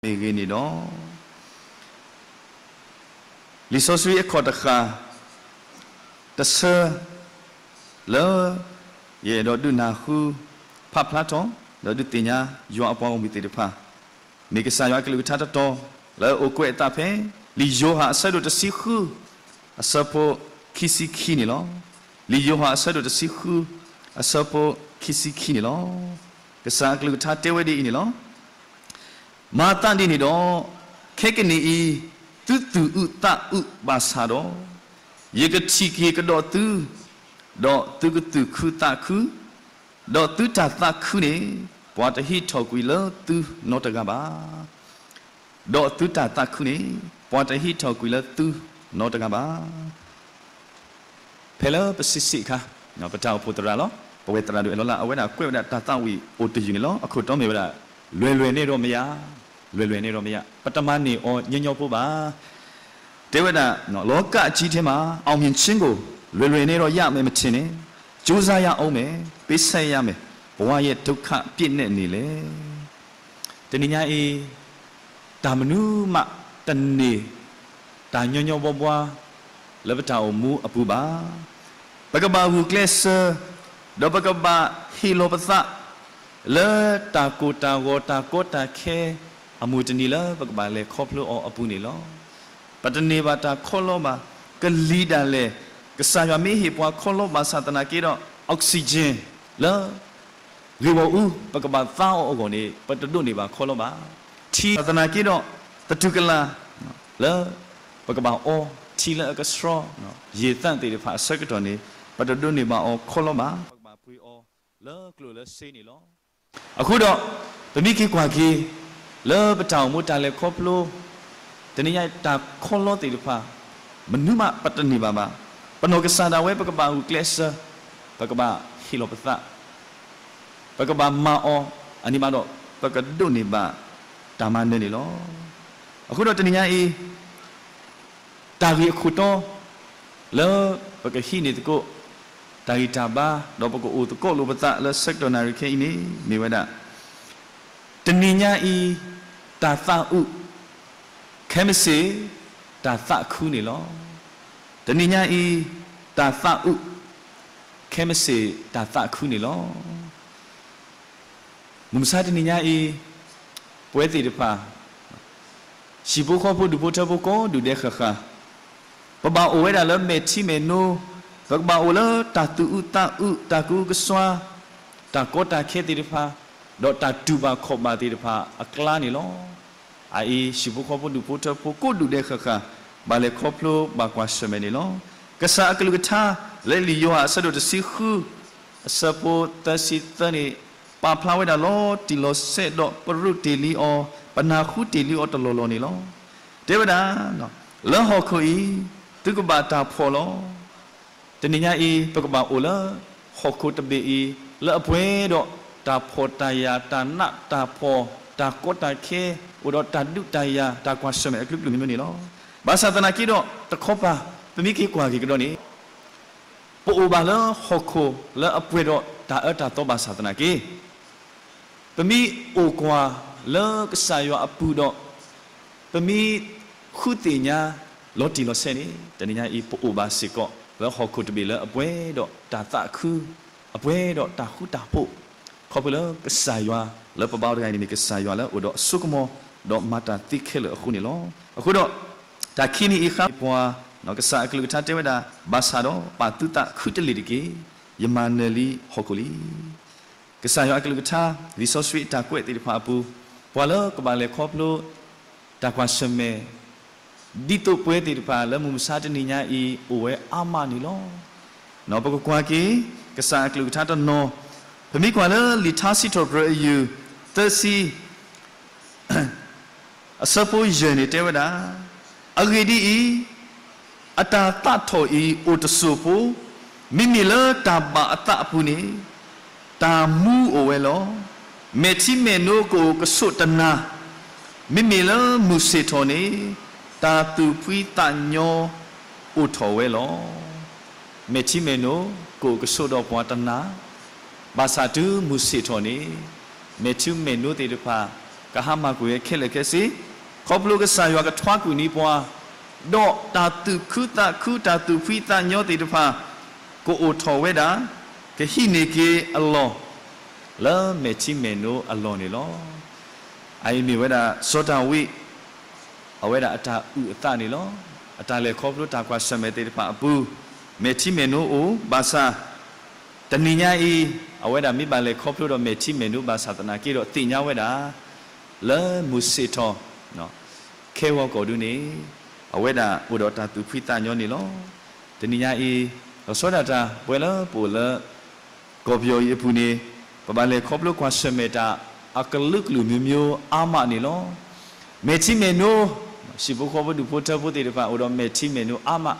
မ့ၢ်ဂ့ၤန့ၣ်ဒီး လံာ်စီဆှံအခီၣ်တဃၣ်တဆၢ လၢ ယအဲၣ်ဒိးဒုးနၢ်ဟူ ဖးဖျါထီၣ် ဒီးဒုးသ့ၣ်ညါယွၤအပှၤဂီၢ်မုၢ်သ့ၣ်တဖၣ် မ့ၢ်ကစၢ်ယွၤအကလုၢ်ကထါတတီၤ လၢအအိၣ်ကွဲးအသးဖဲ လံာ်ယိၤဟၣ်အဆၢဒိၣ်တဆံဃု အဆၢဖိခံဆံခံန့ၣ်လီၤ. လံာ်ယိၤဟၣ်အဆၢဒိၣ်တဆံဃု အဆၢဖိခံဆံခံန့ၣ်လီၤ. ကစၢ်အကလုၢ်ကထါတဲဝဲဒ်အံၤန့ၣ်လီၤ. မၤသးဒ်န့ၣ်ဒီး, ခဲကနံၣ်အံၤ သုသူၣ်အုးသးအုးဘၣ်ဆၣ်ဒီး, ယကထံၣ်က့ၤကဒီးသု, ဒီးသုကသူၣ်ခုသးခု, ဒီးသုတၢ်သးခုန့ၣ် ပှၤတဟံးထီၣ်ကွံာ်လၢသုနီတဂၤဘၣ်. ဒီးသုတၢ်သးခုန့ၣ် ပှၤတဟံးထီၣ်ကွံာ်လၢသုနီတဂၤဘၣ်. ဖဲလၢပစံးစ့ၢ်အခါ, ပတၢ်အိၣ်ဖှိၣ်သရၣ်လီၤ. ပဝဲသရၣ်ဒိၣ်အဲၣ်လီၤလၢ် အဝဲဒၣ်ကွဲးဝဲဒၣ်တၢ်သးဝံၣ်အိၣ်တယုၢ်န့ၣ်လီၤ. အခိၣ်တီမ့ၢ်ဝဲဒၣ် လွယ်လွယ်နဲ့တော့မရ, လွယ်လွယ်နဲ့တော့မရ, ပတမၤန့ၢ်အီၤညီညီဖိဘၣ်. တဲဝဲဒၣ်, လောကအကြီးထဲမှာ အောင်မြင်ခြင်းကို လွယ်လွယ်နဲ့တော့ရမယ်မထင်နဲ့, ကြိုးစားရအောင်မယ်, ပေးဆပ်ရမယ်, ဘဝရဲ့ဒုက္ခအပြည့်နဲ့နေလဲ. တနံၤညါအံၤ, တၢ်မနုၤမးတန့ၢ် တၢ်ညီညီဘှီဘှီ လၢပတၢ်အိၣ်မူအပူၤဘၣ်. ပကဘၣ်ဂုာ်ကျဲးစၢး, ဒီးပကဘၣ်ဟ့ၣ်လီၤပသး လၢတၢ်ကိၢ်တၢ်ဂီၤတၢ်ကီတၢ်ခဲအမုၢ်တနံၤလၢပကဘၣ်လဲၤခီဖျိအီၤအပူၤန့ၣ်လီၤ. ပတန့ၢ်ဘၣ်တၢ်ခီလီဘၣ်, ကလံၤဒၣ်လဲာ်, ကစၢ်ယွၤမ့ၢ်ဟ့ၣ်ပှၤခီလီဘၣ်ဆၣ်သနာ်က့ဒီး oxygen လၢ ဂ့ၢ်ဂီၢ်အူ ပကဘၣ်သါအီၤအဂီၢ်န့ၣ် ပတဒိးန့ၢ်ဘၣ်ခီလီဘၣ်. ထံသနာ်က့ဒီး သတူၢ်ကလာ် လၢ ပကဘၣ်အီ ထံလၢအကဆှီ ယံာ်သၣ်သ့ၣ်တဖၣ်အဆၢကတီၢ်န့ၣ် ပတဒိးန့ၢ်ဘၣ်အီၤခီလီဘၣ်. ပကဘၣ်ပှ့ၤအီၤလၢကျိၣ်လၢစ့န့ၣ်လီၤ. အဃိဒီး ပမ့ၢ်က့ၤကွၢ်က့ၤ လၢပတၢ်အိၣ်မူတၢ်လဲၤခီဖျိ တနံၤညါတၢ်ခီလီသ့ၣ်တဖၣ် မနုၤမးပတန့ၢ်ဘၣ်ဘၣ်. ပနီၢ်ကစၢ်ဒၣ်ဝဲ ပကဘၣ်ဂုာ်ကျဲးစၢး, ပကဘၣ်ဟ့ၣ်လီၤပသး, ပကဘၣ်မၤအီၤအန့ၣ်ဘၣ်ဒီး ပကဒိးန့ၢ်ဘၣ်တၢ်မၤနၢၤန့ၣ်လီၤ. အဃိဒီးတနံၤညါအံၤ တၢ်ဂ့ၢ်အခိၣ်တီ လၢပကဟံးန့ၢ်သကိး တၢ်ဂံၢ်တၢ်ဘါ ဒီးပကအိၣ်သကိးလိာ်ပသးလၢဆၢကတီၢ်နၣ်ရံၣ်ခဲအံၤန့ၣ် မ့ၢ်ဝဲဒၣ် တနံၤညါအံၤ တၢ်သးအုး ခဲမုၢ်ဆ့ၣ် တၢ်သးခုန့ၣ်လီၤ. တနံၤညါအံၤ တၢ်သးအုး ခဲမုၢ်ဆ့ၣ်တၢ်သးခုန့ၣ်လီၤ. မုၢ်မဆါတနံၤညါအံၤ ပဝဲသ့ၣ်တဖၣ် ဟံၣ်ဖိဃီဖိဒူၣ်ဖိထၢဖိကိးဒူၣ်ဒဲးဃၣ်ဃၣ် ပဘၣ်အိၣ်ဝဲဒၣ်လၢမဲာ်ထံမဲာ်နိ, ပကဘၣ်အိၣ်လၢတၢ်သူၣ်အုးသးအုး တၢ်ကအုကစွါ, တၢ်ကီတၢ်ခဲသ့ၣ်တဖၣ်, ဒီးတၢ်တူၢ်ဘၣ်ခီၣ်ဘၣ်သ့ၣ်တဖၣ်အကျါန့ၣ်လီၤ. အအံၤ ဟံၣ်ဖိဃီဖိဒူၣ်ဖိထၢဖိကိးဒူၣ်ဒဲးဃၣ်ဃၣ် ဘၣ်လဲၤခီဖျိဘၣ်ကွၢ်ဆၢၣ်မဲာ်န့ၣ်လီၤ. ကစၢ်အကလုၢ်ကထါ လၢလံာ်ယိၤဟၣ်အဆၢဒိၣ်တဆံဃု အဆၢဖိသၢဆံသၢန့ၣ် ပာ်ဖျါဝဲဒၣ်လီၤတံၢ်လီၤဆဲးဒီးပရူးတ့ၢ်လံအီၤ, ပနၢ်ဟူတ့ၢ်လံအီၤတလီၢ်လီၢ်န့ၣ်လီၤ. တဲဝဲဒၣ်, လၢဟီၣ်ခိၣ်အံၤ သုကဘၣ်တၢ်ဖှီၣ်လီၤ. တနံၤညါအံၤ ပကဘၣ်အိၣ်လၢ ဟီၣ်ခိၣ်တဘ့ၣ်အံၤ လၢအပှဲၤဒီးတၢ်ဖှီၣ်တၢ်ယာ် တၢ်နးတၢ်ဖှီၣ် တၢ်ကီတၢ်ခဲ အိၣ်ဒီးတၢ်ဒုးတၢ်ယၤ တၢ်ကွၢ်ဆၢၣ်မဲာ်အကလုာ်ကလုာ်မ့ၢ်မ့ၢ်န့ၣ်လီၤ. ဘၣ်ဆၣ်သနာ်က့ဒီး တခီပၤ ပမ့ၢ်က့ၤကွၢ်က့ၤကဒီးန့ၣ် ပအိၣ်ဘၣ်လၢဟီၣ်ခိၣ်လၢအပှဲၤဒီးတၢ်အၢတၢ်သီဘၣ်ဆၣ်သနာ်က့ ပမ့ၢ်အိၣ်ကွၢ်လၢကစၢ်ယွၤအပူၤဒီး ပမ့ၢ်ဃုသ့ၣ်ညါလီၤတံၢ်လီၤဆဲးန့ၣ် တနံၤညါအံၤ ပအိၣ်ဘၣ်စ့ၢ်ကီး လၢဟီၣ်ခိၣ်တဘ့ၣ်လၢအပှဲၤဒီးတၢ်သးခု, အပှဲၤဒီးတၢ်ဃူတၢ်ဖိး, ခီဖျိလၢကစၢ်ယွၤလၢပဘါအီၤတဂၤအံၤန့ၣ် မ့ၢ်ကစၢ်ယွၤလၢအအိၣ်ဒီးအစိကမီၤ ဒီးမၤတၢ်သ့ခဲလၢာ်အဃိန့ၣ်လီၤ. အဃိဒီး တၢ်ခံမံၤအံၤဃါပှၤ ကစၢ်အကလုၢ်ကထါတဲဝဲဒၣ် ဘၣ်ဆၣ်ဒီးပာ်သုသးခုတလ့ၢ်တက့ၢ်, ယမၤနၢၤလံဟီၣ်ခိၣ်လံ. ကစၢ်ယွၤအကလုၢ်ကထါ လံာ်စီဆှံအတၢ်ကွဲးသ့ၣ်တဖၣ်အပူၤ ပှၤလၢကဘၣ်လဲၤခီဖျိ တၢ်ကွၢ်ဆၢၣ်မဲာ် ဒ်သိးပဝဲသ့ၣ်တဖၣ်လၢမုၢ်မဆါတနံၤညါအံၤ အိၣ်ဝဲအါမးန့ၣ်လီၤ. ပကကွၢ်က့ၤ ကစၢ်အကလုၢ်ကထါတနီၤ, ပမ့ၢ်ကွၢ်လၢလံာ်ထါစံးထီၣ်ပတြၢၤအယုၢ် သၢဆံ အဆၢဖိယဲၢ်န့ၣ်တဲဝဲဒၣ်, အဂ့ၢ်ဒ်အံၤ, အတၢ်သးထီၣ်အံၤအိၣ်တစိၢ်ဖိ, မ့မ့ၢ်လၢတၢ်ဘၣ်အသးအပူၤန့ၣ် တၢ်မူအိၣ်ဝဲလီၤ. မဲာ်ထံမဲာ်နိကအိၣ်ကဆိးတနၤ, မ့မ့ၢ်လၢမုၢ်ဆ့ၣ်ထီၣ်န့ၣ် တၢ်သူၣ်ဖှံသးညီအိၣ်ထီၣ်ဝဲလီၤ. မဲာ်ထံမဲာ်နိကအိၣ်ကဆိးဒီးပှၤတနၤ, ဘၣ်ဆၣ်တုၤမုၢ်ဆ့ၣ်ထီၣ်န့ၣ် မဲာ်ထံမဲာ်နိသ့ၣ်တဖၣ် ကဟါမၢ်ကွံာ်ဝဲခဲလၢာ်ခဲဆ့, ခီဖျိကစၢ်ယွၤကထွါကွံာ်န့ၢ်ပှၤ, ဒီးတၢ်သူၣ်ခုသးခု တၢ်သူၣ်ဖှံသးညီသ့ၣ်တဖၣ် ကအိၣ်ထီၣ်ဝဲဒၣ်, ကဟံးန့ၢ်က့ၤအလီၢ် လၢမဲာ်ထံမဲာ်နိအလီၢ်န့ၣ်လီၤ. အအံၤမ့ၢ်ဝဲဒၣ် စီၤဒၤဝံး အဝဲဒၣ်အတၢ်အုၣ်အသးန့ၣ်လီၤ. အတၢ်လဲၤခီဖျိတၢ်ကွၢ်ဆၢၣ်မဲာ်သ့ၣ်တဖၣ်အပူၤ, မဲာ်ထံမဲာ်နိအိၣ်ဘၣ်ဆၣ်, တနံၤညါအံၤ အဝဲဒၣ်မ့ၢ်ဘၣ်လဲၤခီဖျိဒီးမဲာ်ထံမဲာ်နိဘၣ်ဆၣ်သနာ်က့ဒီး သ့ၣ်ညါဝဲဒၣ် လၢမုၢ်ဆ့ၣ်ထီၣ် ခဲဂီၤကီၢ်ဒုန့ၣ် အဝဲဒၣ်အိၣ်ဒီးတၢ်သူၣ်ဖှံသးညီန့ၣ်လီၤ. တနံၤညါအံၤ လီၤဆီဒၣ်တၢ် ပဝဲလၢပအိၣ်လၢ ကီၢ်ပယီၤအံၤအပူၤန့ၣ် ပဘၣ်လဲၤခီဖျိကွၢ်ဆၢၣ်မဲာ်တၢ် အကလုာ်ကလုာ်မျိုးမျိုးအါမးန့ၣ်လီၤ. မဲာ်ထံမဲာ်နိ, ဟံၣ်ဖိဃီဖိဒူၣ်ဖိထၢဖိသ့ၣ်တဖၣ် အိၣ်ဒီးမဲာ်ထံမဲာ်နိအါမး,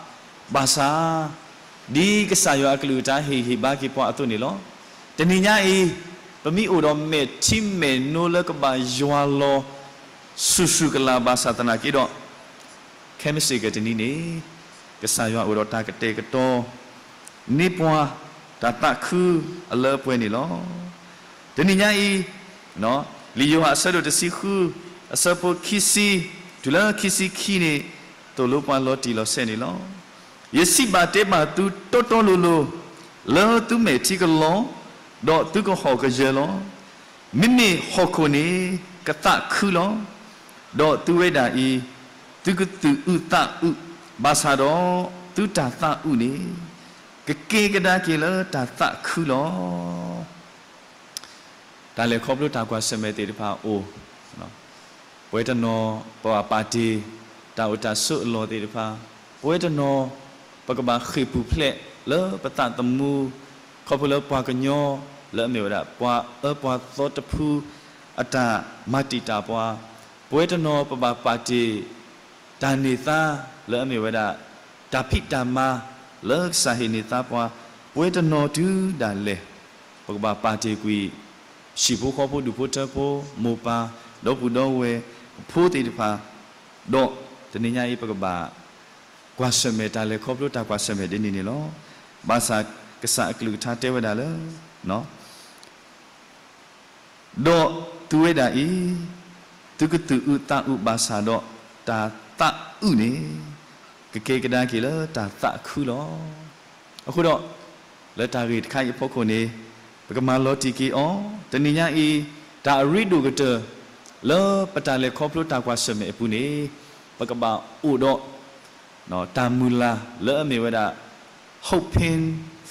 ဘၣ်ဆၣ် ဒ်ကစၢ်ယွၤအကလုၢ်ကထါဟ့ၣ်ဂံၢ်ဟ့ၣ်ဘါက့ၤပှၤအသိးန့ၣ်လီၤ. တနံၤညါအံၤ ပမ့ၢ်အိၣ်ဒီးမဲာ်ထံမဲာ်နိလၢကဘၣ်ယွၤလီၤ ဆူၣ်ဆူၣ်ကလာ်ဘၣ်ဆၣ်သနာ်က့ဒီး ခဲမုၢ်ဆ့ၣ်ကတနံၤန့ၣ် ကစၢ်ယွၤအိၣ်ဒီးတၢ်ကတဲာ်ကတီၤ န့ၢ်ပှၤတၢ်သးခုအလၢအပှဲၤန့ၣ်လီၤ. တနံၤညါအံၤ လံာ်ယိၤဟၣ်အဆၢဒိၣ်တဆံဃု အဆၢဖိခံဆံ တုၤလၢခံဆံခံန့ၣ် သိၣ်လိပှၤလီၤတံၢ်လီၤဆဲးန့ၣ်လီၤ. ယစံးဘၣ်တဲဘၣ်သုတီတီလိၤလိၤ, လၢသုမဲာ်ထံကလီၤ, ဒီးသုကဟီၣ်ကယၢၤလီၤ. မ့မ့ၢ်ဟီၣ်ခိၣ်န့ၣ် ကသးခုလီၤ. ဒီးသုဝဲဒၣ်အံၤ သုကသူၣ်အုးသးအုး, ဘၣ်ဆၣ်ဒီး သုတၢ်သးအုးန့ၣ် ကကဲကဒါက့ၤလၢတၢ်သးခုလီၤ. တၢ်လဲၤခီဖျိတၢ်ကွၢ်ဆၢၣ်မဲာ်သ့ၣ်တဖၣ်အိၣ်, ပဝဲတနီၤ ပဘၣ်ပာ်တ့ၢ် တၢ်အိၣ်တၢ်ဆိးအလီၢ်သ့ၣ်တဖၣ်, ပဝဲတနီၤ ပကဘၣ်ဃ့ၢ်ပူၤဖျဲးလၢပသးသမူ ခီဖျိလၢပှၤကညီ လၢအမ့ၢ်ဝဲဒၣ် ပှၤအၢပှၤသီတဖု အတၢ်မၤတံာ်တာ်ပှၤ, ပဝဲတနီၤ ပဘၣ်ပာ်တ့ၢ် တၢ်န့ၢ်သါ လၢအမ့ၢ်ဝဲဒၣ် တၢ်ဖံးတၢ်မၤ လၢကစၢ်ဟ့ၣ်န့ၢ်သါပှၤ, ပဝဲတနီၤတုၤဒၣ်လဲာ် ပကဘၣ်ပာ်တ့ၢ်ကွံာ် ဟံၣ်ဖိဃီဖိဒူၣ်ဖိထၢဖိ မိၢ်ပၢ် ဒီပုၢ်ဒီဝဲၢ် ပဖိသ့ၣ်တဖၣ်, ဒီးတနံၤညါအံၤ ပကဘၣ် ကွၢ်ဆၢၣ်မဲာ်တၢ်လဲၤခီဖျိတၢ်ကွၢ်ဆၢၣ်မဲာ်ဒ်န့ၣ်န့ၣ်လီၤ. ဘၣ်ဆၣ်ကစၢ်အကလုၢ်ကထါတဲဝဲဒၣ်လၢ ဒီးသုဝဲဒၣ်အံၤ သုကသူၣ်အုးသးအုးဘၣ်ဆၣ်ဒီး တၢ်သးအုးန့ၣ် ကကဲကဒါက့ၤလၢတၢ်သးခုလီၤ. အဃိဒီး လၢတၢ်ဂ့ၢ်တခါအံၤအဖီခိၣ်န့ၣ် ပကမၤလီၤတံၢ်က့ၤအီၤ, တနံၤညါအံၤ တၢ်အရ့ဒိၣ်ကတၢၢ် လၢပတၢ်လဲၤခီဖျိတၢ်ကွၢ်ဆၢၣ်မဲာ်အပူၤန့ၣ် ပကဘၣ်အိၣ်ဒီး တၢ်မုၢ်လၢ်လၢအမ့ၢ်ဝဲဒၣ် hoping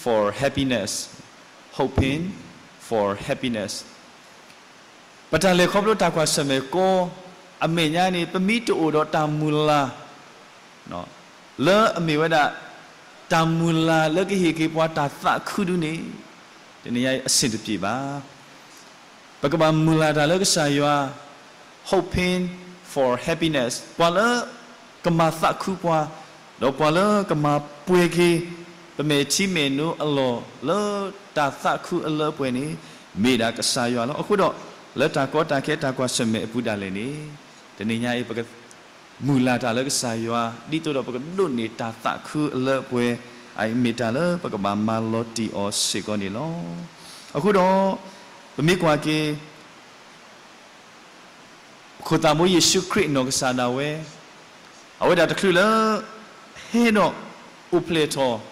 for happiness, hoping for happiness. ပတၢ်လဲၤခီဖျိတၢ်ကွၢ်ဆၢၣ်မဲာ်ကိးအမဲာ်ညါန့ၣ် ပမ့ၢ်တအိၣ်ဒီးတၢ်မုၢ်လၢ် လၢအမ့ၢ်ဝဲဒၣ် တၢ်မုၢ်လၢ်လၢကဟ့ၣ်က့ၤပှၤတၢ်သးခုဒုန့ၣ် တနံၤညါအံၤအဆင်တပြေဘၣ်. ပကဘၣ်မုၢ်လၢ်တၢ်လၢကစၢ်ယွၤ hoping for happiness ပှၤလၢကမၤသးခုပှၤ, ဒီးပှၤလၢကမၤပှဲၤက့ၤ ပမဲာ်ထံမဲာ်နိအလီၢ်လၢတၢ်သးခုအလၢအပှဲၤန့ၣ် မ့ၢ်ဒၣ်ကစၢ်ယွၤလီၤ. အဃိဒီး လၢတၢ်ကီတၢ်ခဲတၢ်ကွၢ်ဆၢၣ်မဲာ်အပူၤဒၣ်လဲာ်န့ၣ် တနံၤညါအံၤ ပက မုၢ်လၢ်တၢ်လၢကစၢ်ယွၤ ဒ်သိးဒီးပကဒိးန့ၢ်တၢ်သးခုအလၢအပှဲၤ, အအံၤမ့ၢ်တၢ်လၢပကဘၣ်မၤလီၤတံၢ်အီၤစ့ၢ်ကီးန့ၣ်လီၤ. အဃိဒီး ပမ့ၢ်ကွၢ်က့ၤ ပခိၣ်သးဘိယ့ၣ်ၡူးခရံာ်နီၢ်ကစၢ်ဒၣ်ဝဲ, အဝဲဒၣ်တချုးလၢ ဟဲဒီးအိၣ်ဖျဲၣ်ထီၣ်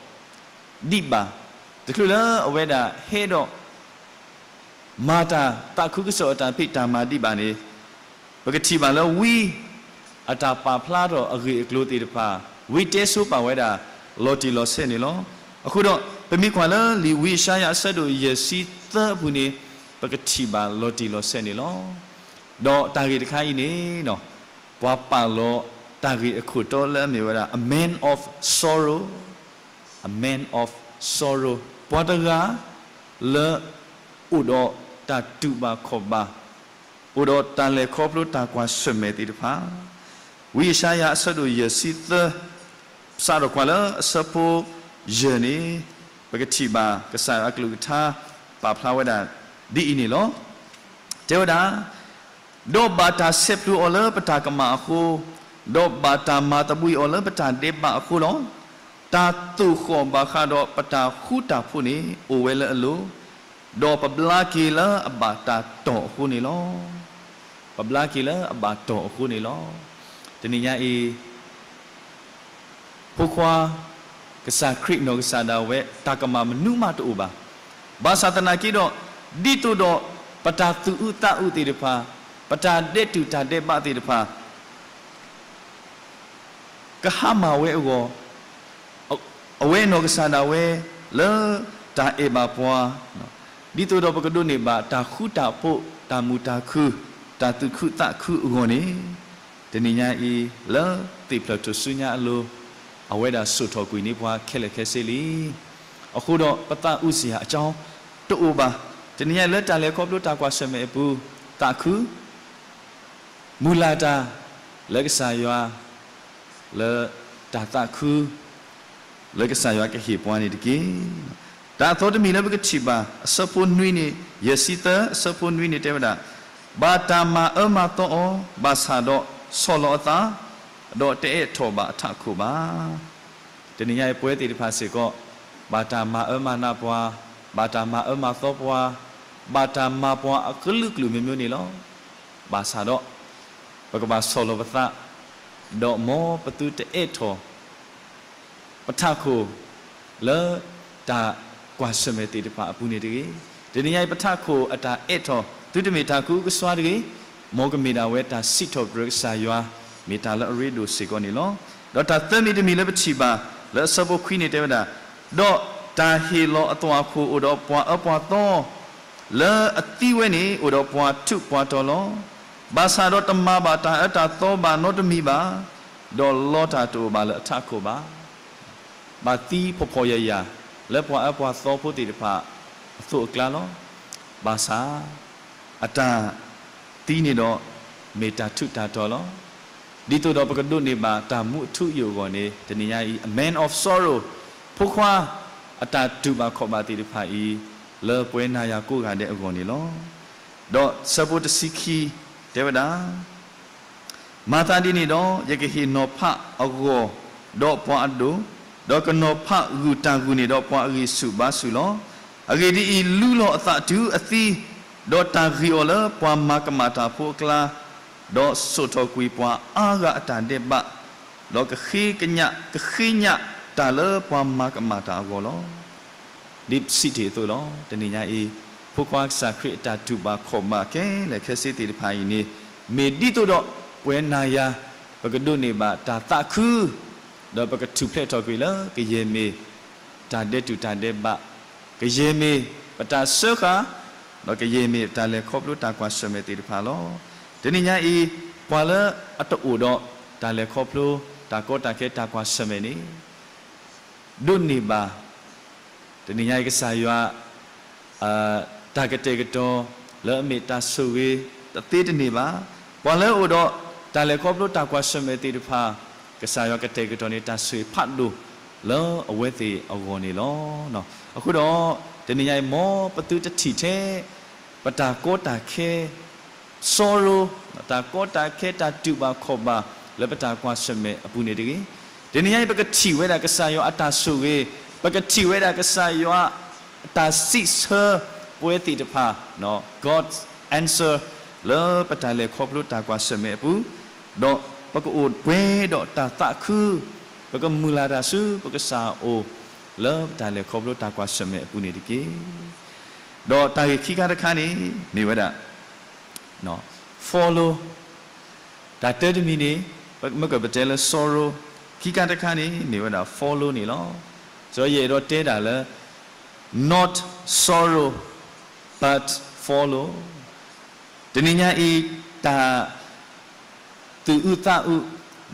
ဒံးဘၣ်, တချုးလၢအဝဲဒၣ်ဟဲဒီး မၤတၢ်သးခုကစီၣ်အတၢ်ဖံးတၢ်မၤဒံးဘၣ်န့ၣ် ပကထံၣ်ဘၣ်လၢဝံအတၢ်ပာ်ဖျါထီၣ်အဂ့ၢ်အကျိၤသ့ၣ်တဖၣ်, ဝံတဲဆိပာ်ဝဲဒၣ် လီၤတံၢ်လီၤဆဲးန့ၣ်လီၤ. အဃိဒီး ပမ့ၢ်ကွၢ်လၢလံာ်ဝံယၡါယၤအဆၢဒိၣ်ယဲၢ်ဆံသၢအပူၤန့ၣ် ပကထံၣ်ဘၣ်လီၤတံၢ်လီၤဆဲးန့ၣ်လီၤ. ဒီးတၢ်ဂ့ၢ်တခါအံၤန့ၣ် ပှၤပာ်လီၤတၢ်ဂ့ၢ်အခိၣ်တီလၢအမ့ၢ်ဝဲဒၣ် a man of sorrow, a man of sorrow ပှၤတဂၤလၢအိၣ်ဒီးတၢ်တူၢ်ဘၣ်ခီၣ်ဘၣ်, အိၣ်ဒီးတၢ်လဲၤခီဖျိတၢ်ကွၢ်ဆၢၣ်မဲာ်သ့ၣ်တဖၣ်, ဝံယၡါယၤအဆၢဒိၣ်ယဲၢ်ဆံသၢ, စးထီၣ်ကွၢ်လၢအဆၢဖိယဲၢ်န့ၣ် ပကထံၣ်ဘၣ်ကစၢ်ယွၤအကလုၢ်ကထါ ပာ်ဖျါဝဲဒၣ်ဒ်အံၤန့ၣ်လီၤ. တဲဝဲဒၣ် ဒီးဘၣ်တၢ်ဆဲးဖျိးအီၤလၢပတၢ်ကမၣ်အဃိ, ဒီးဘၣ်တၢ်မၤသဘှံးအီၤလၢပတၢ်ဒဲးဘးအဃိလီၤ. တၢ်သိၣ်ဃီၣ်ဘၣ်ဃးဒီးပတၢ်ဃူတၢ်ဖိးန့ၣ် အိၣ်ဝဲလၢအလိၤ, ဒီးပဘျါက့ၤလၢအဘၣ်တၢ်တီၢ်အဃိန့ၣ်လီၤ. ပဘျါက့ၤလၢအဘၣ်တီၢ်အဃိန့ၣ်လီၤ. တနံၤညါအံၤ ဖိခွါ ကစၢ်ခရံာ်နီၢ်ကစၢ်ဒၣ်ဝဲ တၢ်ကမၣ်မနုၤမးတအိၣ်ဘၣ်. ဘၣ်ဆၣ်သနာ်က့ဒီး ဒ်သိးဒီး ပတၢ်သူၣ်အုးသးအုးသ့ၣ်တဖၣ်, ပတၢ်ဒဲးတူာ်တၢ်ဒဲးဘးသ့ၣ်တဖၣ် ကဟါမၢ်ဝဲအဂီၢ်, အဝဲနီၢ်ကစၢ်ဒၣ်ဝဲ လၢတၢ်အဲၣ်ဘၣ်ပှၤ, ဒ်သိးဒီးပကဒိးန့ၢ်ဘၣ်တၢ်ဃူတၢ်ဖိး, တၢ်မုာ်တၢ်ခု, တၢ်သူၣ်ခုသးခုအဂီၢ်န့ၣ်, တနံၤညါအံၤ လၢသ့ၣ်ဖျၢၣ်ထူၣ်စုညါအလိၤ, အဝဲဒၣ်စိာ်ထီၣ်ကွံာ်န့ၢ်ပှၤခဲလၢာ်ခဲဆ့လံ. အဃိဒီး ပသးအုးစ့ၢ်ဧါအကၠီ တအိၣ်ဘၣ်. တနံၤညါအံၤ လၢတၢ်လဲၤခီဖျိတၢ်ကွၢ်ဆၢၣ်မဲာ်အပူၤ, သးခု မုၢ်လၢ်တၢ် လၢကစၢ်ယွၤ လၢတၢ်သးခု လၢကစၢ်ယွၤကဟ့ၣ်ပှၤန့ၣ်တက့ၢ်. တၢ်အသီတမံၤလၢပကထံၣ်ဘၣ် အဆၢဖိနွံန့ၣ်, ယဲၢ်ဆံသၢ အဆၢဖိနွံန့ၣ်တဲဝဲဒၣ်, ဘၣ်တၢ်မၤအၢမၤသီအီၤ, ဘၣ်ဆၣ်ဒီးဆီၣ်လီၤအသး, ဒီးတအဲးထီၣ်ဘၣ်အထးခိၣ်ဘၣ်. တနံၤညါအံၤပဝဲသ့ၣ်တဖၣ်စ့ၢ်ကီး, ဘၣ်တၢ်မၤအၢမၤနးပှၤ, ဘၣ်တၢ်မၤအၢမၤသီပှၤ, ဘၣ်တၢ်မၤပှၤအကလုာ်ကလုာ်မ့ၢ်မ့ၢ်န့ၣ်လီၤ. ဘၣ်ဆၣ်ဒီး ပကဘၣ်ဆီၣ်လီၤပသး, ဒီးမ်ပသုတအဲးထီၣ် ပထးခိၣ် လၢတၢ်ကွၢ်ဆၢၣ်မဲာ်သ့ၣ်တဖၣ်အပူၤန့ၣ်တဂ့ၤ. တနံၤညါအံၤပထးခိၣ်အတၢ်အဲးထီၣ် သုတမ့ၢ်တၢ်ကအုကစွါတဂ့ၤ, မ်ကမ့ၢ်ဒၣ်ဝဲတၢ်စံးထီၣ်ပတြၢၤကစၢ်ယွၤ, မ့ၢ်တၢ်လၢအရ့ဒိၣ်စ့ၢ်ကီးန့ၣ်လီၤ. ဒီးတၢ်သၢမံၤတမံၤလၢပထံၣ်ဘၣ် လၢအဆၢဖိခွံန့ၣ်တဲဝဲဒၣ်, ဒီးတၢ်ဟ့ၣ်လီၤအသွၣ်ခိၣ်အိၣ်ဒီးပှၤအၢပှၤသီ, လၢအသံဝဲန့ၣ် အိၣ်ဒီးပှၤထူးပှၤတီၤလီၤ. ဘၣ်ဆၣ်ဒီးတမၤဘၣ်တၢ်အၢတၢ်သီဘၣ်နီတမံၤဘၣ်, ဒီးလီတၢ်တအိၣ်ဘၣ်လၢအထးခိၣ်ဘၣ်. ဘၣ်သံဖှီၣ်ဖှီၣ်ယာ်ယာ် လၢပှၤအၢပှၤသီဖိသ့ၣ်တဖၣ်အသိးအကျါလီၤ. ဘၣ်ဆၣ် အတၢ်သံန့ၣ်ဒီး မ့ၢ်တၢ်ထူးတၢ်တီၤလီၤ. ဒ်သိးဒီးပကဒိးန့ၢ်ဘၣ်တၢ်မူအထူအယိာ်အဂီၢ်န့ၣ် တနံၤညါအံၤ a man of sorrow, ဖိခွါ အတၢ်တူၢ်ဘၣ်ခီၣ်ဘၣ်သ့ၣ်တဖၣ်အံၤ လၢပဝဲနၤယၤကိးဂၤဒဲးအဂီၢ်န့ၣ်လီၤ. ဒီးဆၢဖိတဆံခံ တဲဝဲဒၣ်, မၤသးဒ်န့ၣ်ဒီး ယကဟ့ၣ်နီၤဖးအဂီၢ်ဒီးပှၤအဒိၣ်, ဒီးကနီၤဖးဂုၢ်တၢ်ဂုၢ်န့ၣ်ဒီးပှၤအဂံၢ်ဆူၣ်ဘါဆူၣ်လီၤ. အဂ့ၢ်ဒ်အံၤ, လူလီၤအသးတုၤအသံ, ဒီးတၢ်ဂ့ၢ်အီၤလၢပှၤမၤကမၣ်တၢ်ဖိအကျါ, ဒီးစိာ်ထီၣ်ကွံာ်ပှၤအါဂၤအတၢ်ဒဲးဘး, ဒီးကဃ့ကညး, ကဃ့ညးတၢ်လၢပှၤမၤကမၣ်တၢ်အဂီၢ်လီၤ. ဒ်ပစံးတ့ၢ်အသိးလီၤ. တနံၤညါအံၤ ဖိခွါကစၢ်ခရံာ်အတၢ်တူၢ်ဘၣ်ခီၣ်ဘၣ်ခဲလၢာ်ခဲဆ့သ့ၣ်တဖၣ်အံၤန့ၣ် မ့ၢ်ဒ်သိးဒီးပဝဲနၤယၤ ပကဒိးန့ၢ်ဘၣ်တၢ်သးခု, ဒီးပကထူၣ်ဖျဲးထီၣ်ကွံာ်လၢကယဲၢ်မ့ၢ်တၢ်ဒဲးတူာ်တၢ်ဒဲးဘး, ကယဲၢ်မ့ၢ်ပတၢ်စၢဃာ်, ဒီးကယဲၢ်မ့ၢ်ပတၢ်လဲၤခီဖျိတၢ်ကွၢ်ဆၢၣ်မဲာ်သ့ၣ်တဖၣ်လီၤ. တနံၤညါအံၤ ပှၤလၢအတအိၣ်ဒီးတၢ်လဲၤခီဖျိ တၢ်ကီတၢ်ခဲတၢ်ကွၢ်ဆၢၣ်မဲာ်န့ၣ် ဒိးန့ၢ်ဘၣ် တနံၤညါအံၤကစၢ်ယွၤ တၢ်ကတဲာ်ကတီၤ လၢအမ့ၢ်တၢ်ဆိၣ်ဂ့ၤ တသ့တန့ၢ်ဘၣ်. ပှၤလၢအအိၣ်ဒီးတၢ်လဲၤခီဖျိတၢ်ကွၢ်ဆၢၣ်မဲာ်သ့ၣ်တဖၣ် ကစၢ်ယွၤကတဲာ်ကတီၤန့ၢ်တၢ်ဆိၣ်ဂ့ၤဖးဒိၣ် လၢအဝဲသ့ၣ်အဂီၢ်န့ၣ်လီၤ. အဃိဒီး တနံၤညါအံၤ မ်ပသုတထံၣ်ထဲ ပတၢ်ကီတၢ်ခဲ sorrow, တၢ်ကီတၢ်ခဲ တၢ်တူၢ်ဘၣ်ခီၣ်ဘၣ် လၢပတၢ်ကွၢ်ဆၢၣ်မဲာ်အပူၤန့ၣ်တဂ့ၤ. တနံၤညါအံၤ ပကထံၣ်ဝဲဒၣ်ကစၢ်ယွၤအတၢ်ဆိၣ်ဂ့ၤ, ပကထံၣ်ဝဲဒၣ်ကစၢ်ယွၤအတၢ်စံးဆၢပဝဲသ့ၣ်တဖၣ်, God's answer လၢပတၢ်လဲၤခီဖျိတၢ်ကွၢ်ဆၢၣ်မဲာ်အပူၤ, ဒီးပကအိၣ်ပှဲၤဒီးတၢ်သးခု, ပကမုၢ်လၢ်တၢ်ဆူပကစၢ်အအိၣ် လၢပတၢ်လဲၤခီဖျိတၢ်ကွၢ်ဆၢၣ်မဲာ်အပူၤန့ၣ်တက့ၢ်. ဒီးတၢ်ဂ့ၢ်ခံခါတခါန့ၣ် မ့ၢ်ဝဲဒၣ် follow, တၢ်တၢတမံၤန့ၣ် မ့ၢ်ကပတဲလၢ sorrow, ခံခါတခါန့ၣ် မ့ၢ်ဝဲဒၣ် follow န့ၣ်လီၤ. စီၤယအဲၣ်ဒိးတဲဒၣ်လၢ not sorrow but follow. တနံၤညါအံၤ တၢ် သူၣ်အုးသးအုး,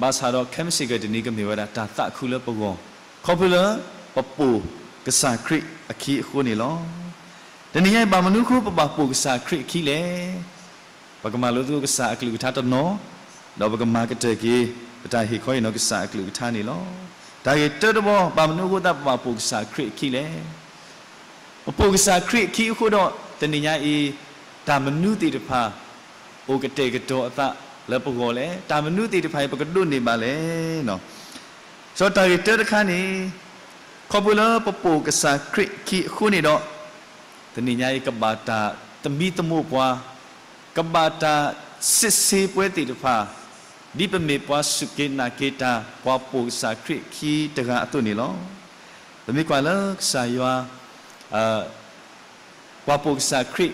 ဘၣ်ဆၣ်ဒီးခဲမုၢ်ဆ့ၣ်ကတနံၤ ကမ့ၢ်ဝဲဒၣ်တၢ်သးခုလၢပဂီၢ်, ခီဖျိလၢပပိာ်ကစၢ်ခရံာ်အခံအဃိန့ၣ်လီၤ. တနံၤညါအံၤ ဘၣ်မနုၤအဃိပဘၣ်ပိာ်ကစၢ်ခရံာ်အခံလဲၣ်. ပကမၤလိသကိးကစၢ်အကလုၢ်ကထါတနီၤ, ဒီးပကမၤကတၢၢ်က့ၤ ပတၢ်ဟ့ၣ်ခီဟ့ၣ်နီၤကစၢ်အကလုၢ်ကထါန့ၣ်လီၤ. တၢ်ဂ့ၢ်တၢတဘီ ဘၣ်မနုၤအဃိသတးပဘၣ်ပိာ်ကစၢ်ခရံာ်အခံလဲၣ်. ပပိာ်ကစၢ်ခရံာ်အခံအဃိဒီး တနံၤညါအံၤ တၢ်မနုၤသ့ၣ်တဖၣ် အိၣ်ကတဲာ်ကတီၤအသးလၢပဂီၢ်လဲၣ်, တၢ်မနုၤသ့ၣ်တဖၣ်အံၤ ပကဒိးန့ၢ်ဘၣ်လဲၣ်. စီၤတၢ်ဂ့ၢ်တၢတခါန့ၣ် ခီဖျိလၢပပိာ်ကစၢ်ခရံာ်အခံအဃိန့ၣ်ဒီး တနံၤညါအံၤ ကဘၣ်တၢ်သမံသမိးပှၤ, ကဘၣ်တၢ် စစ်ဆေးပွဲသ့ၣ်တဖၣ်, ဒ်ပမ့ၢ်ပှၤစူၢ်က့ၤနာ်က့ၤတၢ် ပှၤပိာ်ကစၢ်ခရံာ်အခံတဂၤအသိးန့ၣ်လီၤ. ပမ့ၢ်ကွၢ်လၢကစၢ်ယွၤ ပှၤပိာ်ကစၢ်ခရံာ်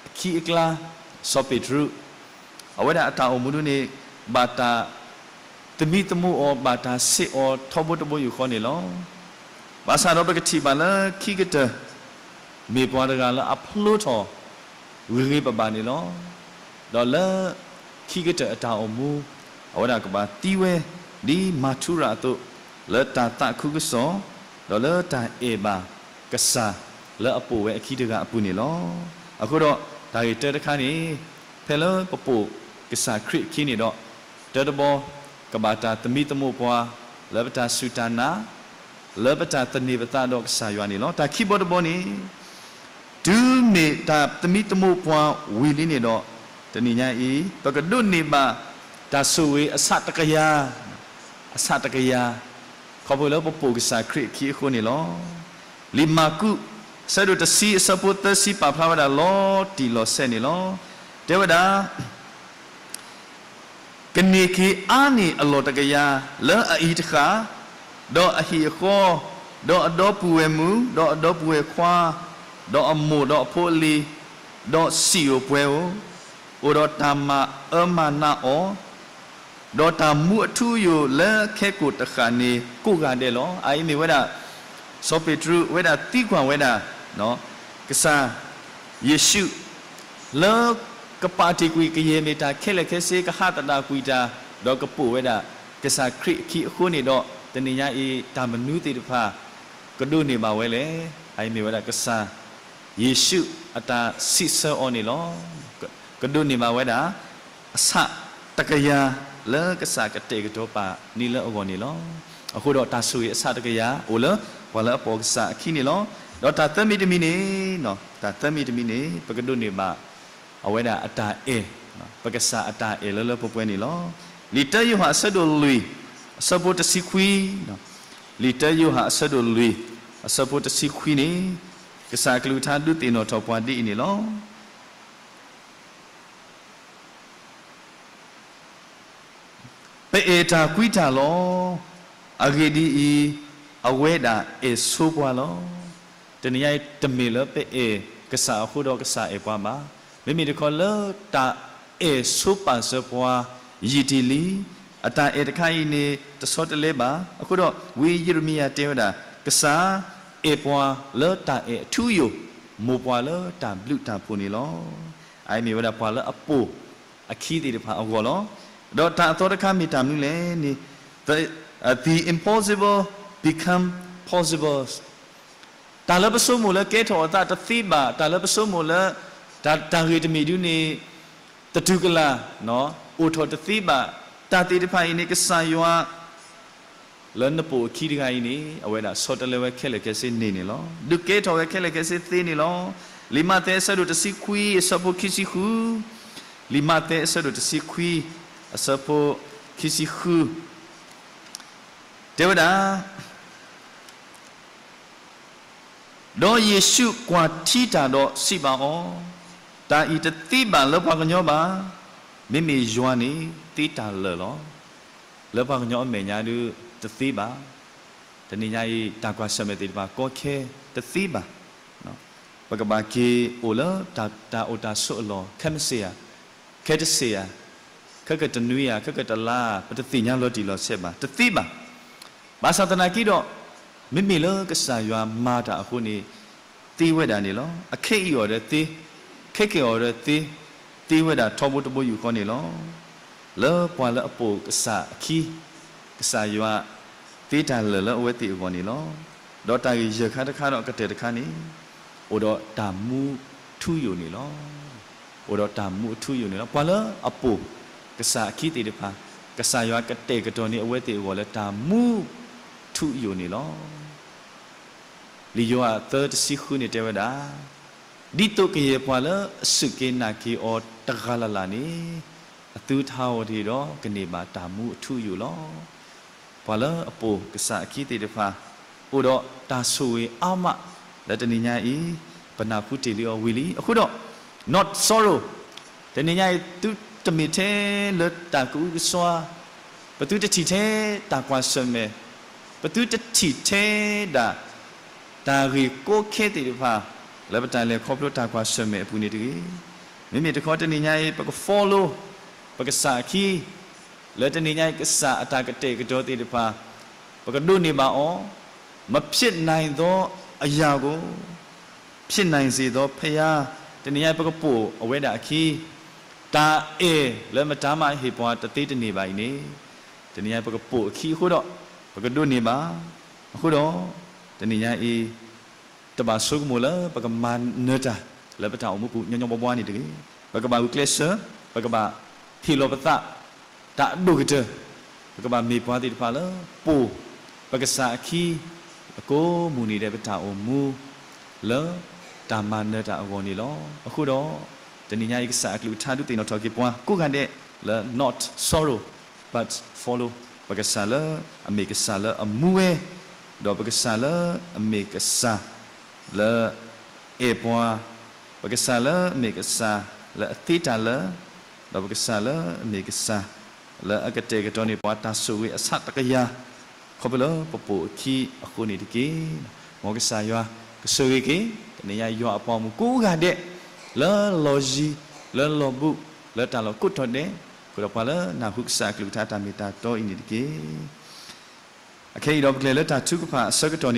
အခံအကျါ စီၤပ့းတရူး အဝဲဒၣ်အတၢ်အိၣ်မူဒ်န့ၣ် ဘၣ်တၢ်သမံသမိးအီၤ ဘၣ်တၢ်ဆံးအီၤထီဘိတဘိယူၢ်ဃီန့ၣ်လီၤ. ဘၣ်ဆၣ်ဒီးပကထံၣ်ဘၣ်လၢခံကတၢၢ် မ့ၢ်ပှၤတဂၤလၢအဖျိထီၣ်ဂ့ၤဂ့ၤဘၣ်ဘၣ်န့ၣ်လီၤ. ဒီးလၢခံကတၢၢ်အတၢ်အိၣ်မူ အဝဲဒၣ်ကဘၣ်သံဝဲ ဒ်မၤထူရၤအသိး လၢတၢ်သးခုကစီၣ် ဒီးလၢတၢ်အဲၣ်ဘၣ်ကစၢ်လၢအပိာ်ဝဲအခံတဂၤအပူၤန့ၣ်လီၤ. အဃိဒီးတၢ်ဂ့ၢ်တၢတခါန့ၣ် ဖဲလၢပပိာ်ကစၢ်ခရံာ်အခံန့ၣ်ဒီး တၢတဘီ ကဘၣ်တၢ်သမံသမိးပှၤ လၢပတၢ်စူၢ်တၢ်နာ် လၢပတၢ်သန့ၤပသးဒီးကစၢ်ယွၤန့ၣ်လီၤ. တၢ်ခံဘီတဘီန့ၣ် တုၤမ့ၢ်တၢ်သမံသမိးပှၤဝံၤလံန့ၣ်ဒီး တနံၤညါအံၤ ပကဒိးန့ၢ်ဘၣ်တၢ်ဆိၣ်ဂ့ၤအဆၣ်တကယၤ, အဆၣ်တကယၤ ခီဖျိလၢပပိာ်ကစၢ်ခရံာ်အခံအဃိန့ၣ်လီၤ. လံာ်မၢ်ကူး အဆၢဒိၣ်တဆံ အဆၢဖိသၢဆံ ပာ်ဖျါဝဲဒၣ်လီၤတံၢ်လီၤဆဲးန့ၣ်လီၤ. တဲဝဲဒၣ် ကန့ၢ်က့ၤအါန့ၢ်အလီၢ်တကယၤ လၢအအံၤတဃၣ်, ဒီးအဟံၣ်အဃီ, ဒီးအဒီပုၢ်ဝဲၢ်မုၣ်, ဒီးအဒီပုၢ်ဝဲၢ်ခွါ, ဒီးအမိၢ်ဒီးအဖိအလံၤ, ဒီးစံၣ်ဧိၤပှဲၤဧိၤ, အိၣ်ဒီးတၢ်မၤအၢမၤနးအီၤ, ဒီးတၢ်မူအထူအယိာ်လၢခဲကိာ်တဃၣ်န့ၣ်ကိးဂၤဒဲးလီၤ. အအံၤမ့ၢ်ဝဲဒၣ် စီၤပ့းတရူးဝဲဒၣ်သံကွၢ်ဝဲဒၣ် ကစၢ်ယ့ၣ်ၡူး လၢကပာ်တ့ၢ်ကွံာ်ကယဲၢ်မ့ၢ်တၢ်ခဲလၢာ်ခဲဆ့ ကဟးသဒၣ်ကွံာ်တၢ် ဒီးကပိာ်ဝဲဒၣ် ကစၢ်ခရံာ်အခံအဃိန့ၣ်ဒီး တနံၤညါအံၤ တၢ်မနုၤသ့ၣ်တဖၣ် ကဒိးန့ၢ်ဘၣ်ဝဲလဲၣ်. အအံၤမ့ၢ်ဝဲဒၣ်ကစၢ်ယ့ၣ်ၡူးအတၢ်စံးဆၢအီၤန့ၣ်လီၤ. ကဒိးန့ၢ်ဘၣ်ဝဲဒၣ် အဆၣ်တကယၤ လၢကစၢ်ကတဲာ်ကတီၤပာ်န့ၢ်လၢအဂီၢ်န့ၣ်လီၤ. အဃိဒီးတၢ်ဆိၣ်ဂ့ၤအဆၣ်တကယၤ အိၣ်လၢပှၤလၢအပိာ်ကစၢ်အခံန့ၣ်လီၤ. ဒီးတၢ်သၢမံၤတမံၤန့ၣ်, တၢ်သၢမံၤတမံၤန့ၣ် ပကဒိးန့ၢ်ဘၣ် အဝဲဒၣ်အတၢ်အဲၣ်, ပကစၢ်အတၢ်အဲၣ်လၢလၢပှဲၤပှဲၤန့ၣ်လီၤ. လံာ်တၢယိၤဟၣ်အဆၢဒိၣ်လွံၢ် အဆၢဖိတဆံခွံ, လံာ်တၢယိၤဟၣ်အဆၢဒိၣ်လွံၢ် အဆၢဖိတဆံခွံန့ၣ် ကစၢ်အကလုၢ်ကထါဒုးသ့ၣ်နီၣ်ထီၣ်ပှၤဒ်အံၤန့ၣ်လီၤ. ပအဲၣ်တၢ်ကွံတၢ်လီၤ. အဂ့ၢ်ဒ်အံၤ, အဝဲဒၣ်အဲၣ်ဆိပှၤလီၤ. တနံၤညါအံၤ တမ့ၢ်လၢပအဲၣ်ကစၢ်အဃိဒီးကစၢ်အဲၣ်ပှၤဘၣ်. မ့မ့ၢ်တခီလၢတၢ်အဲၣ်ဆိပာ်စၢၤပှၤ ယံာ်တ့ၢ်လံ. အတၢ်အဲၣ်တခါအံၤန့ၣ် တဆီတလဲဘၣ်. အဃိဒီး ဝံယံးရမံယၤတဲဝဲဒၣ် ကစၢ်အဲၣ်ပှၤလၢတၢ်အဲၣ်အထူအယိာ်, မိၢ်ပှၢ်လၢတၢ်ဘျုးတၢ်ဖှိၣ်န့ၣ်လီၤ. အအံၤမ့ၢ်ဝဲဒၣ်ပှၤလၢအပိာ်အခံသ့ၣ်တဖၣ်အဂီၢ်လီၤ. ဒီးတၢ်အသီတခါမ့ၢ်တၢ်မနုၤလဲၣ်န့ၣ် the, uh, the impossible become possible. တၢ်လၢပဆိကမိၣ်လၢကဲထီၣ်အသးတသ့ဘၣ်, တၢ်လၢပဆိကမိၣ်လၢ တၢ်, တၢ်ဂ့ၢ်တမံၤဒုန့ၣ် သတူၢ်ကလာ် အိၣ်ထီၣ်တသ့ဘၣ်, တၢ်သ့ၣ်တဖၣ်အံၤန့ၣ် ကစၢ်ယွၤ လၢနပိာ်အခံတဂၤအံၤန့ၣ် အဝဲဒၣ်ဆီတလဲဝဲခဲလၢာ်ခဲဆ့န့ၣ်န့ၣ်လီၤ. ဒုးကဲထီၣ်ဝဲခဲလၢာ်ခဲဆ့သ့န့ၣ်လီၤ. လံာ်မးသဲအဆၢဒိၣ်တဆံခွံ အဆၢဖိခံဆံဃု, လံာ်မးသဲအဆၢဒိၣ်တဆံခွံ အဆၢဖိခံဆံဃု တဲဝဲဒၣ် ဒီးယ့ၣ်ၡူးကွၢ်ထံတၢ်ဒီးစံးဘၣ်အီၤ, တၢ်အံၤတသ့ဘၣ်လၢပှၤကညီဘၣ်, မ့မ့ၢ်ယွၤန့ၣ်သ့တၢ်လၢာ်လီၤ. လၢပှၤကညီအမဲာ်ညါဒုး တသ့ဘၣ်. တနံၤညါအံၤ တၢ်ကွၢ်ဆၢၣ်မဲာ်သ့ၣ်တဖၣ် ကီခဲတသ့ဘၣ်. ပကဘၣ်က့ၤအိၣ်လၢတၢ်အိၣ်တၢ်ဆိးအလီၢ် ခဲမုၢ်ဆ့ၣ်ဧါ, ခဲတဆ့ၣ်ဧါ, ခဲကတနွံဧါ, ခဲကတလါဧါ, ပတသ့ၣ်ညါလီၤတံၢ်လီၤဆဲးဘၣ်, တသ့ဘၣ်. ဘၣ်ဆၣ်သနာ်က့ဒီး မ့မ့ၢ်လၢကစၢ်ယွၤမၤတၢ်အဃိန့ၣ် သ့ဝဲဒၣ်န့ၣ်လီၤ. အခဲအံၤအီၤဒီးသ့, ခဲကဲအီၤဒီးသ့, သ့ဝဲဒၣ်ထီဘိတဘိယူၢ်ဃီန့ၣ်လီၤ. လၢပှၤလၢအပိာ်ကစၢ်အခံ, ကစၢ်ယွၤသ့တၢ်လၢာ်လၢအဝဲသ့ၣ်အဂီၢ်န့ၣ်လီၤ. ဒီးတၢ်ဂ့ၢ်ယဲၢ်ခါတခါဒီးကတၢၢ်တခါန့ၣ် အိၣ်ဒီးတၢ်မူထူယိာ်န့ၣ်လီၤ. အိၣ်ဒီးတၢ်မူအထူအယိာ်န့ၣ်လီၤ. ပှၤလၢအပိာ်ကစၢ်အခံသ့ၣ်တဖၣ် ကစၢ်ယွၤကတဲာ်ကတီၤန့ၢ်အဝဲသ့ၣ်အဂီၢ်လၢတၢ်မူထူယိာ်န့ၣ်လီၤ. လံာ်ယိၤဟၣ်သၢတဆံဃုန့ၣ်တဲဝဲဒၣ်, ဒ်သိးကယဲၢ်ပှၤလၢအစူၢ်က့ၤနာ်က့ၤအီၤတဂၤလၢ်လၢ်န့ၣ် အသုတဟးဂီၤတ့ၢ်ဒီးကန့ၢ်ဘၣ်တၢ်မူအထူအယိာ်လီၤ. ပှၤလၢအပိာ်ကစၢ်အခံသ့ၣ်တဖၣ် အိၣ်ဒီးတၢ်ဆိၣ်ဂ့ၤအါမး လၢတနံၤညါအံၤ ပနၢ်ဟူတ့ၢ်လံအီၤဝံၤလံ. အဃိဒီး not sorrow တနံၤညါအံၤ သု တမ့ၢ်ထဲလၢတၢ်ကအုကစွါ, ပသုတထံၣ်ထဲတၢ်ကွၢ်ဆၢၣ်မဲာ်, ပသုတထံၣ်ထဲဒၣ် တၢ်ဂ့ၢ်ကီခဲသ့ၣ်တဖၣ် လၢပတၢ်လဲၤခီဖျိတၢ်ကွၢ်ဆၢၣ်မဲာ်အပူၤန့ၣ်တဂ့ၤ. မ့မ့ၢ်တခီတနံၤညါအံၤ ပက follow ပကစၢ်အခံ, လၢတနံၤညါအံၤကစၢ်အတၢ်ကတဲာ်ကတီၤသ့ၣ်တဖၣ် ပကဒိးန့ၢ်ဘၣ်အီၤ, မဖြစ်နိုင်သောအရာကို ဖြစ်နိုင်စေသောဘုရား, တနံၤညါအံၤပကပိာ်အဝဲဒၣ်အခံ, တၢ်အဲၣ်လၢမတၤမးဟ့ၣ်ပှၤတသ့တန့ၢ်ဘၣ်အံၤန့ၣ်, တနံၤညါအံၤပကပိာ်အခံအဃိဒီး ပကဒိးန့ၢ်ဘၣ်. အဃိဒီး တနံၤညါအံၤ တဘၣ်ဆိကမိၣ်လၢပကမၤနၢၤတၢ်လၢပတၢ်အိၣ်မူပူၤ ညီညီဘှီဘှီန့ၣ်တဂ့ၤ. ပကဘၣ်ဂုာ်ကျဲးစၢး, ပကဘၣ်ဟ့ၣ်လီၤပသး တၢ်အဒိၣ်ကတၢၢ်, ပကဘၣ်မ့ၢ်ပှၤသ့ၣ်တဖၣ်လၢပိာ်ပကစၢ်အခံ အကိးမုၢ်နံၤဒဲးပတၢ်အိၣ်မူ လၢတၢ်မၤနၢၤတၢ်အဂီၢ်န့ၣ်လီၤ. အဃိဒီး တနံၤညါအံၤကစၢ်အကလုၢ်ကထါဒုးသ့ၣ်နီၣ်ထီၣ်က့ၤပှၤကိးဂၤဒဲးလၢ not sorrow but follow ပကစၢ်လၢအမ့ၢ်ကစၢ်လၢအမူဝဲ, ဒီးပကစၢ်လၢအမ့ၢ်ကစၢ် လၢအဲၣ်ပှၤ, ပကစၢ်လၢအမ့ၢ်ကစၢ်လၢအသ့တၢ်လၢ, ဒီးပကစၢ်လၢအမ့ၢ်ကစၢ်လၢအကတဲာ်ကတီၤန့ၢ်ပှၤတၢ်ဆိၣ်ဂ့ၤအဆၢတကယၤ, ခီဖျိလၢပပိာ်အခံအဃိန့ၣ်တက့ၢ်. မ်ကစၢ်ယွၤကဆိၣ်ဂ့ၤက့ၤ တနံၤညါယွၤအပှၤဂီၢ်မုၢ်ကိးဂၤဒဲး လၢလီၢ်ယံၤ, လၢလီၢ်ဘူး, လၢတၢ်လီၢ်ကိးတီၤဒဲး, ဃုာ်ဒီးပှၤလၢနၢ်ဟူကစၢ်အကလုၢ်ကထါတၢ်မ့ၢ်တၢ်တီအံၤန့ၣ်တက့ၢ်. အခဲအံၤဒီးပကလဲၤလၢတၢ်ထုကဖၣ်အဆၢကတီၢ်